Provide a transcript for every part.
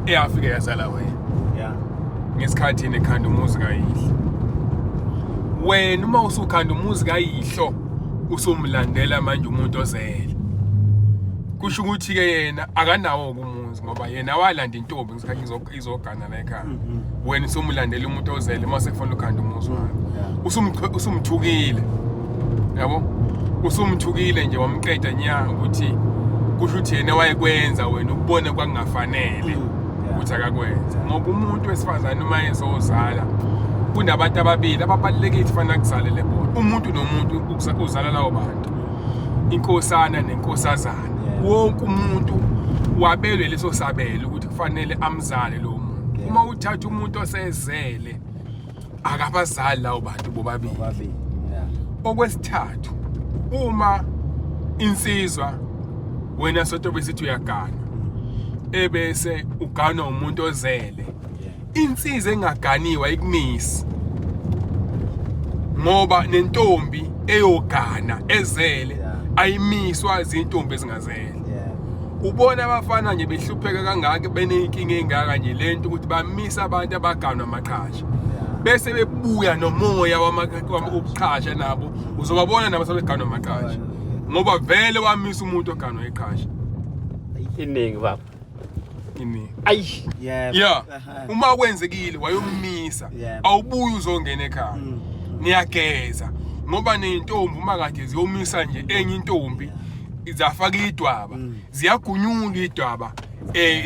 Eyafike yazala wena. Yeah. Ngesikhathi nekhanda umuzi kayihlo. Wena uma usukhanda umuzi kayihlo usumlandela manje umuntu ozele. Kusho ukuthi ke yena akanawo umuzi ngoba yena walanda intombi ngesikhathi izogana la ekhaya. Wena usumlandela umuntu ozele uma sekufanele ukhanda umuzi wakhe. Usumthukile. Yabo? Usumthukile nje wamqeda nya ukuthi kusho ukuthi yena wayekwenza wena ukubona kwakungafanele ukuthi akakwenze. Ngoba umuntu wesifazane uma ezozala kunabantu ababili ababalulekile ukuthi fanele akuzalele bona. Umuntu nomuntu uzala lawo bantu. Inkosana nenkosazana. Wonke umuntu wabelwe leso sabelo ukuthi kufanele amzale lowo muntu. Uma uthatha umuntu osezele akabazali lawo bantu bobabili. Okwesithathu, uma insizwa wena soto besithi uyagana ebese uganwa umuntu ozele, insizwa engaganiwe ayikumisi ngoba nentombi eyogana ezele ayimiswa izintombi ezingazele. Ubona abafana nje behlupheka kangaka beneyinkinga engaka nje lento ukuthi bamisa abantu abaganwa amaqhasha bese bebuya nomoya wokuqhasha nabo uzobabona nabo sebeganwa amaqhasha ngoba vele wamisa umuntu oganwa iqhasha. Iningi baba. Iningi. Ayi. Yebo. Yeah. Uma kwenzekile wayomisa awubuyi uzongena ekhaya. Niyageza ngoba nezintombi uma kade ziyomisa nje enye intombi zafaka idwaba ziyagunyulwa idwaba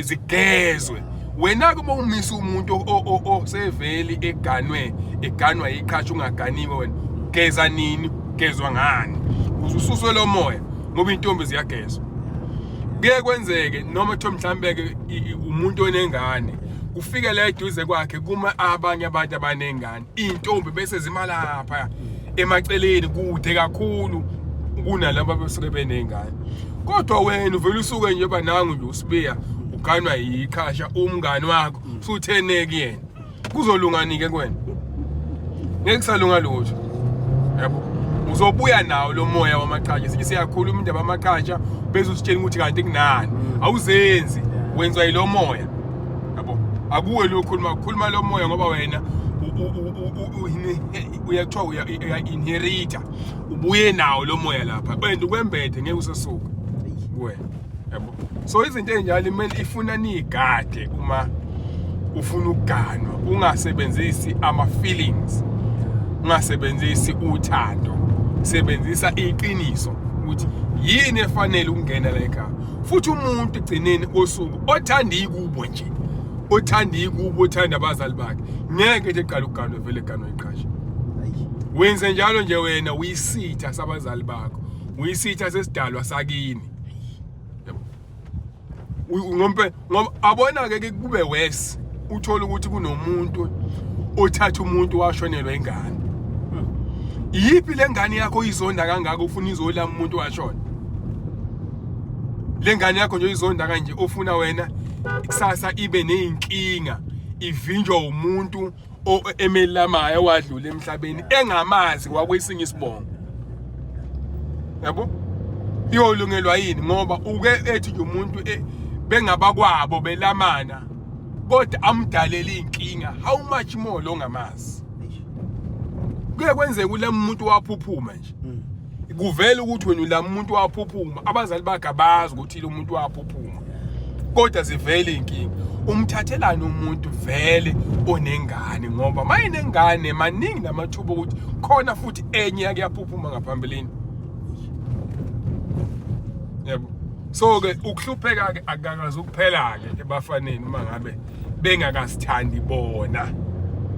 zigezwe. Wena ke uma umisa umuntu oseveli eganwe eganwa iqhatsha ungaganiwe wena geza nini gezwa ngani ukuze ususwe lo moya ngoba intombi ziyagezwa. Kuye kwenzeke noma kuthiwa mhlambe ke umuntu onengane kufike la eduze kwakhe kuma abanye abantu abanengane intombi bese zima lapha emaceleni kude kakhulu kunalabo abesuke benengane. Kodwa wena uvela usuke nje banangu nje usibiya uganwa yiqhasha umngani wakho usuthene kuyena kuzolungani ke kuwena? Ngeke kusalunga lutho. Yabo, uzobuya nawo lo moya wamaqhatsha. Sithi siyakhuluma indaba yamaqhatsha bese usitshela ukuthi kanti kunani awuzenzi, wenzwa yilo moya. Yabo, akuwe lo khuluma, khuluma lo moya ngoba wena uyakuthiwa uya-inherita ubuye nawo lo moya lapha and ukwembethe ngeke usesuka kuwena. Yabo, so izinto ey'njalo kumele ifuna niyigade uma ufuna ukuganwa, ungasebenzisi ama-feelings, ungasebenzisi uthando, sebenzisa iqiniso ukuthi yini efanele ukungena la ekhaya. Futhi umuntu egcineni kosuku othanda ikubo nje, othanda ikubo, othanda abazali bakhe, ngeke nje eqale ukuganwa vele eganwa iqhasha. Wenze njalo nje wena uyisitha sabazali bakho, uyisitha sesidalwa sakini. Ngompe ngoba abona ke kube worse uthola ukuthi kunomuntu othatha umuntu washonelwa ingane. Iyiphi le ngane yakho oyizonda kangaka ufuna izolama umuntu washona? Le ngane yakho nje oyizonda kanje ofuna wena kusasa ibe nezinkinga ivinjwa umuntu emelamayo wadlula emhlabeni engamazi wakwesinye isibongo. Yabo? Iyolungelwa yini ngoba uke ethi nje umuntu bengabakwabo belamana kodwa amdalele inkinga, how much more lo ngamazi. Kuye kwenzeka ulama umuntu waphuphuma nje. Kuvela ukuthi wena ulama umuntu waphuphuma, abazali bakhe abazi ukuthi lo muntu waphuphuma. Kodwa zivele inkinga. Umthathelani umuntu vele onengane ngoba mayinengane maningi namathuba ukuthi khona futhi enye yake yaphuphuma ngaphambilini. Yebo. So ke ukuhlupheka ke akakaze ukuphela ke ebafaneni uma ngabe bengakasithandi bona,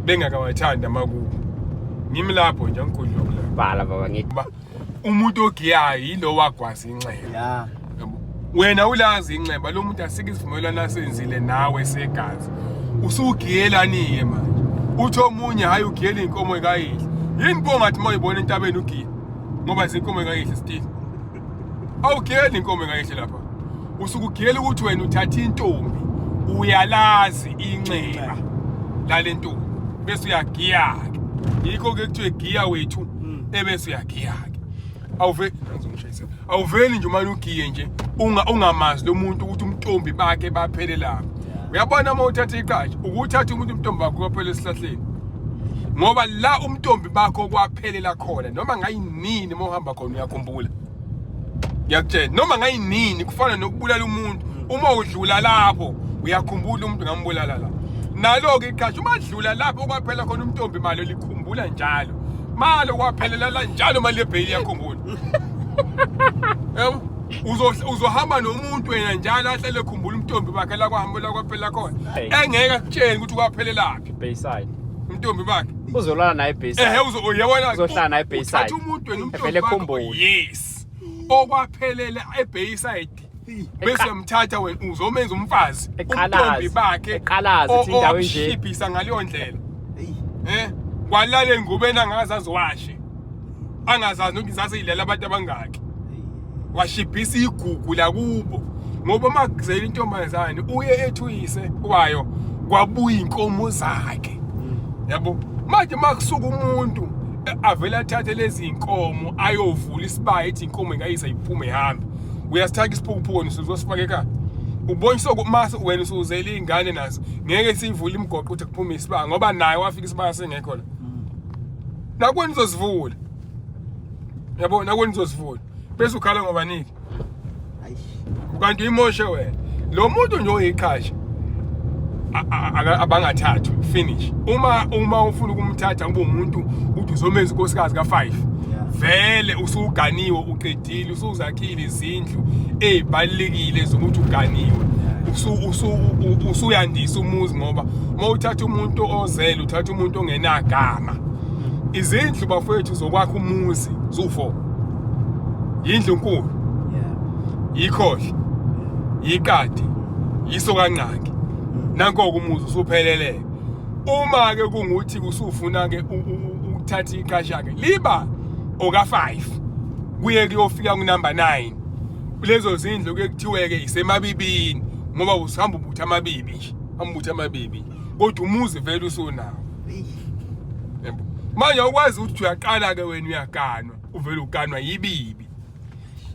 bengakawathandi amakubo. Ngimi lapho nje angigudluki lapho. Bala baba ngithi Umuntu ogiyayo yilo wagwaza inxeba. Yabo. Wena ulazi inxeba lo muntu asike isivumelwano asenzile nawe segazi. Usugiyelani-ke manje? Uthi omunye hayi ugiyela inkomo kayihlo. Yini pho ngathi uma uyibona entabeni ugiye? Ngoba izinkomo kayihlo still. Awugiyeli inkomo kayihlo lapha. Usuke ugiyela ukuthi wena uthatha intombi uyalazi inxeba lale ntombi bese uyagiya-ke. Yikho ke kuthiwe giya wethu ebese uyagiya-ke. Awuve ngizongishayisa. Awuveli nje umane ugiye nje ungamazi lo muntu ukuthi umntombi bakhe baphele lapha. Uyabona uma uthatha iqasha, ukuthatha umuntu umntombi wakho kwaphela esihlahleni. Ngoba la umntombi bakho kwaphelela khona noma ngayinini uma uhamba khona uyakhumbula. Ngiyakutshela noma ngayinini kufana nokubulala umuntu uma udlula lapho uyakhumbula umuntu ngambulala la. Nalo-ke iqasha uma dlula lapho kwaphela khona umntombi malo likhumbula njalo. Malo kwaphelela la njalo mali yebheyili iyakhumbula. Yabo? Uzohamba nomuntu wena njalo ahlale ekhumbula umntombi bakhe la kwahamba la kwaphela khona. Engeke akutshele ukuthi kwaphelelaphi. Bayside. Umntombi bakhe. Uzolala naye Bayside. Ehe uyabona. Uzohlala naye Bayside. Uthatha umuntu wena umntombi Evele bakho. ekhumbule. Yes. Okwaphelela eBayside. Bese uyamthatha wena uzomenza umfazi. Eqalaze. Umntombi bakhe. Eqalaze, ethi indawo enje. Owamshibhisa ngaleyo ndlela. Eh? Kwalala engubeni angaze aziwashe. Angazazi nokuthi zasiyilela abantu abangaki. Washibhisa igugu lakubo. Ngoba uma kuzela intombazane uye ethuyise wayo kwabuya inkomo zakhe. Yabo? Manje makusuka umuntu avele athathe lezi inkomo ayovula isibaya ethi inkomo ingayisa iphume ihambe. Uyasithatha isiphukuphuku nisuzosifaka ekhaya. Uboniswa mase wena usuzele ingane nazo ngeke siyivule imigoqo ukuthi kuphume isibaya ngoba naye wafika isibaya singekho la. Nakweni uzosivula. Yabo nakweni uzosivula. Bese ukhala ngoba niki. Kanti uyimoshe wena. Lo muntu nje oyiqhasha abangathathwa finish. Uma ufuna ukumthatha kube umuntu uthi uzomenza unkosikazi ka5. Vele usuganiwe uqedile usuzakhile izindlu ezibalekile zokuthi uganiwe. Usuyandisa umuzi ngoba uma uthatha umuntu ozele uthatha umuntu ongenagama. Izindlu bafowethu zokwakha umuzi zu4. Yindlu enkulu. Yikhohle. Yiqadi. Yiso kanqangi. Nanko umuzi usuphelele. Uma ke kunguthi usufuna ke ukuthatha iqasha ke liba oka 5 kuye kuyofika ku number 9. Lezo zindlu kuye kuthiwe ke isemabibini ngoba usihamba ubutha amabibi nje. Ambutha amabibi. Kodwa umuzi vele usunawo. Yebo. Manje awukwazi ukuthi uyaqala ke wena uyaganwa, uvele uganwa yibibi.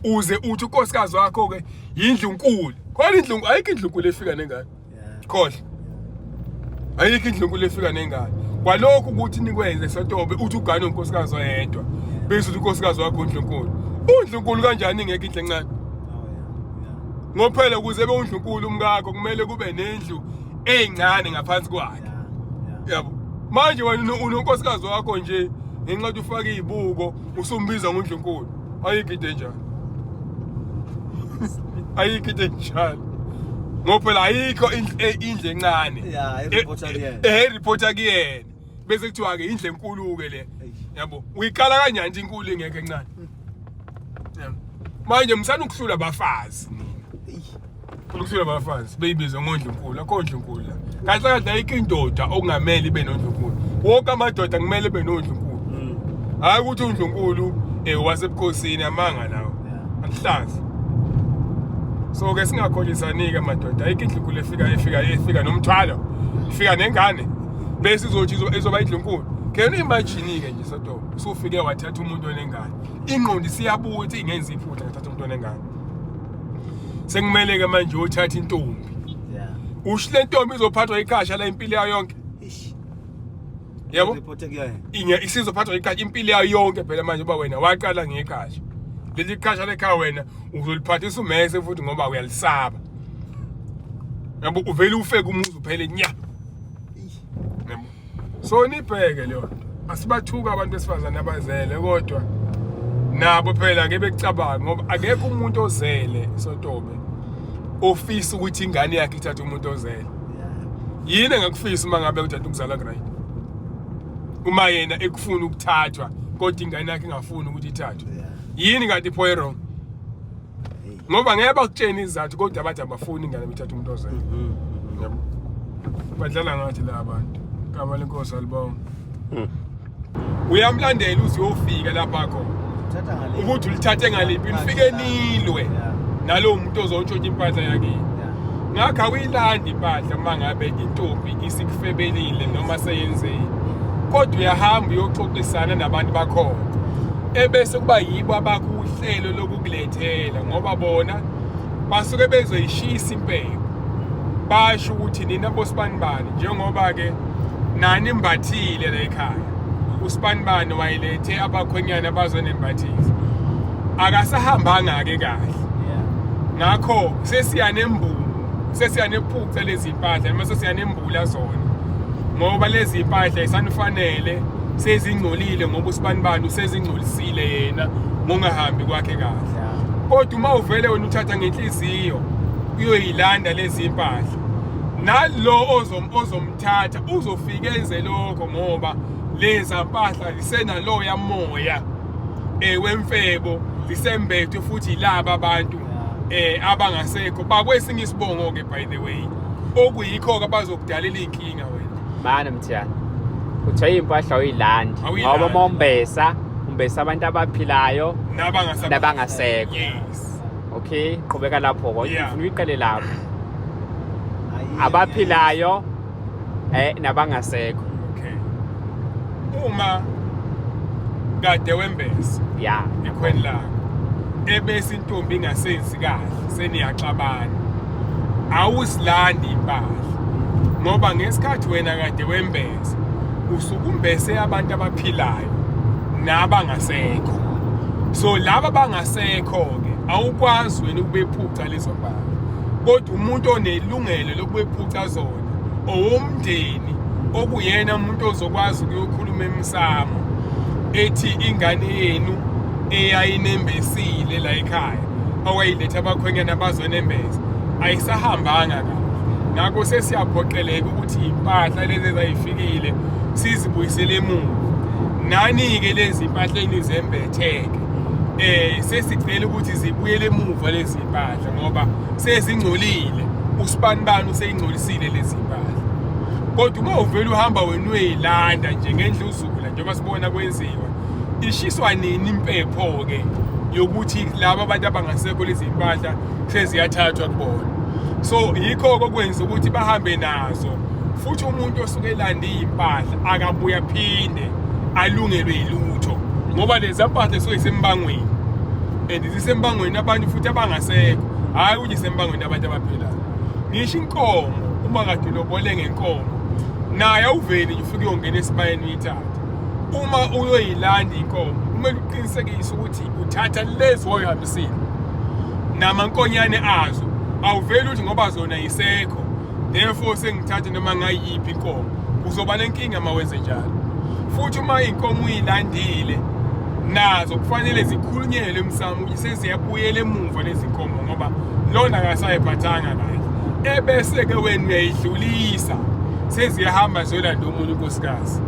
Uze uthi unkosikazi wakho ke yindlu nkulu. Khona indlu ayikho indlu nkulu efika nengane. Khohle. Ayikho indlu nkulu efika nengane. Kwalokhu ukuthi nikwenze sotobe uthi ugane unkosikazi oyedwa. Bese uthi unkosikazi wakho undlu nkulu. Undlu nkulu kanjani ingekho indlu encane? Ngoba phela ukuze ebe undlu nkulu umkakho kumele kube nendlu eyincane ngaphansi kwakhe. Yabo. Manje wena unonkosikazi wakho nje ngenxa yokuthi ufake izibuko usumbiza ngondlunkulu. Ayikho into enjalo. Ayikho into enjalo. Ngoba phela ayikho indlu encane. Yeah, i-reporter kuyena. Reporter kuyena. Bese kuthiwa ke indlu enkulu ke le. Yabo. Uyikala kanjani nje inkulu ingekho encane? Yabo. Manje msana ukuhlula abafazi nina. Ukuhlula abafazi beyibiza ngondlunkulu, akho ndlunkulu la. Kahle kahle ayikho indoda okungamele ibe nondlunkulu. Wonke amadoda kumele ebe nondlunkulu. Hayi ukuthi undlunkulu wasebukhosini amanga lawo. Akuhlazi. So ke singakholisani ke madoda, ayikho indlunkulu efika nomthwalo, ifika nengane. Bese izothi izoba indlunkulu. Can you imagine ke nje soto usufike wathatha umuntu onengane. Ingqondo isiyabuya ukuthi ingenza iphutha ngathatha umuntu onengane. Sekumele ke manje uthatha intombi. Usho le ntombi izophathwa ikhasha la impilo yayo yonke. Yebo? Inye isizophathwa ikhasha impilo yayo yonke phela manje uba wena waqala ngekhasha. Leli khasha lekhaya wena uzoliphathisa umese futhi ngoba uyalisaba. Yabo uvele ufeke umuzi uphele nya. Yabo. So nibheke leyo nto. Asibathuka abantu besifazane abazele kodwa nabo phela ngeke bekucabange ngoba akekho umuntu ozele sotobe ofisa ukuthi ingane yakhe ithathe umuntu ozele. Yini engakufisa uma ngabe uthatha ukuzala right? Uma yena ekufuna ukuthathwa kodwa ingane yakhe ingafuni ukuthi ithathwe. Yini kanti pho wrong? Ngoba ngeke bakutshene izathu kodwa bathi abafuni ingane bethatha umuntu ozele. Yabo. Badlala ngathi la abantu. Igama lenkosi alibonga. Uyamlandela uze uyofika lapha khona. Ukuthi ulithathe ngaliphi nifike nilwe nalowo muntu ozontshontsha impahla yakini. Ngakho awuyilandi impahla uma ngabe intombi isikufebelile noma seyenzeni. Kodwa uyahamba uyoxoxisana nabantu bakhona. Ebese kuba yibo abakuhlelo lokukulethela ngoba bona basuke bezoyishisa impepho. Basho ukuthi nina bosibanibani njengoba-ke nanimbathile la ekhaya, usibanibani wayelethe abakhwenyana bazonembathisa, akasahambanga-ke kahle, ngakho sesiyanembuku, sesiyanephuca lezi mpahla noma sesiyanembula zona, ngoba lezi mpahla isanifanele, sezingcolile ngoba usibanibani usezingcolisile yena ngongahambi kwakhe kahle. Kodwa uma uvele wena uthatha ngenhliziyo uyoyilanda lezi mpahla, nalo ozomthatha uzofika enze lokho, ngoba leza mpahla zisenaloya moya wemfebo, zisembethwe futhi yilaba abantu abangasekho bakwesinye isibongo ke, by the way, okuyikho ke abazokudalela inkinga wena. Mana Mthiyane, kuthiwa iy'mpahla awuyilandi Awuyilandi. ngoba uma umbesa umbesa abantu abaphilayo nabangasa nabangasekho. Yes. Okay, qhubeka lapho kodwa. Ngifuna uyiqale lapho, abaphilayo nabangasekho. Okay, uma kade wembesa ekhweni lakho, ebese intombi ingasenzi kahle, seniyaxabana, awusilandi impahla, ngoba ngesikhathi wena kade wembesa usukumbese abantu abaphilayo nabangasekho. So laba bangasekho ke awukwazi wena ukubephuca lezo mpahla, kodwa umuntu onelungelo lokubephuca zona owomndeni, okuyena umuntu ozokwazi ukuyokhuluma emsamo ethi ingane yenu eyayinembesile la ekhaya, owayiletha abakhwenyana bazonembeza, ayisahambanga kahle, ngakho sesiyaphoqeleka ukuthi impahla lezi ezayifikile sizibuyisele emuva. Nani-ke lezi mpahla enizembetheke, sesicela ukuthi zibuyele emuva lezi mpahla ngoba sezingcolile, usibanibani useyingcolisile lezi mpahla. Kodwa uma uvele uhamba wena uyilanda nje ngendluzula, njengoba sibona kwenziwa, ishiswa nini impepho-ke yokuthi laba abantu abangasekho lezi mpahla seziyathathwa kubona? So yikho-ke okwenza ukuthi bahambe nazo. Futhi umuntu osuke elande iy'mpahla akabuye aphinde alungelwe yilutho, ngoba lezi mpahla zisuke zisembangweni, and zisembangweni abantu futhi abangasekho, hhayi ukuthi isembangweni abantu abaphilayo. Ngisho inkomo, uma kade ulobole ngenkomo, naye awuveli nje ufike uyongena esibayeni uyithathe. Uma uyoyilanda inkomo kumele uqinisekise ukuthi uthatha lezi wayihambisile namankonyane azo. Awuveli uthi ngoba zona yisekho, therefore sengithathe noma ngayiphi inkomo. Uzoba nenkinga uma wenze njalo. Futhi uma inkomo uyilandile, nazo kufanele zikhulunyelwe emsamo ukuthi seziyabuyela emuva lezi nkomo, ngoba lona akasayiphathanga kahle. Ebese-ke wena uyayidlulisa, seziyahamba ziyolanda omunye unkosikazi.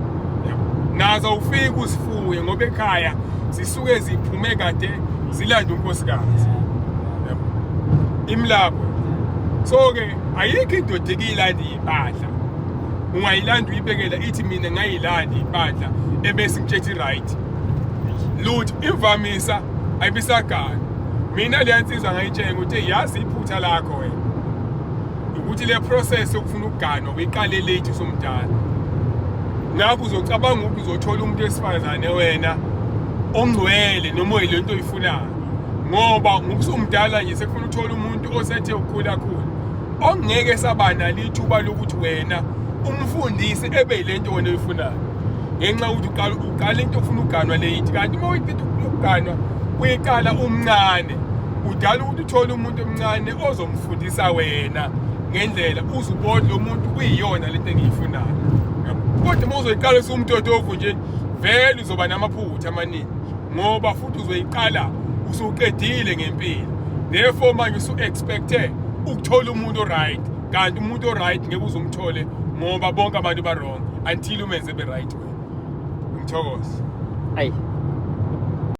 Nazo awufiki uzifuye, ngoba ekhaya zisuke ziphume kade zilanda unkosikazi. Yabo. Imlapho. So-ke ayikho indoda ekuyilanda iy'mpahla, ungayilanda uyibekela ithi mina ngayilanda iy'mpahla ebese ngitshethi right lutho, imvamisa ayibisagana. Mina leya nsizwa ngayitshela ukuthi yazi iphutha lakho wena ukuthi le process yokufuna ukuganwa uyiqale late usumdala, ngakho uzocabanga ukuthi uzothola umuntu wesifazane wena ongcwele noma oyilento oyifunayo, ngoba ngokusumdala nje sekufuna uthola umuntu osethe ukukhula khula, ongeke saba nalo ithuba lokuthi wena umfundise ebe yilento wena oyifunayo, ngenxa yokuthi uqala into ofuna ukuganwa late. Kanti uma uyiqeda ukuganwa uyiqala umncane, udala ukuthi uthole umuntu omncane ozomfundisa wena ngendlela, uzubona lo muntu kuyiyona lento engiyifunayo. Kodwa uma uzoyiqala usumtotovu nje, vele uzoba namaphutha amaningi, ngoba futhi uzoyiqala usuqedile ngempilo, therefore manje usu-expecte ukuthola umuntu o-right, kanti umuntu o-right ngeke uze umthole, ngoba bonke abantu ba-wrong until umenze be-right wena. Ngithokoze. Ayi.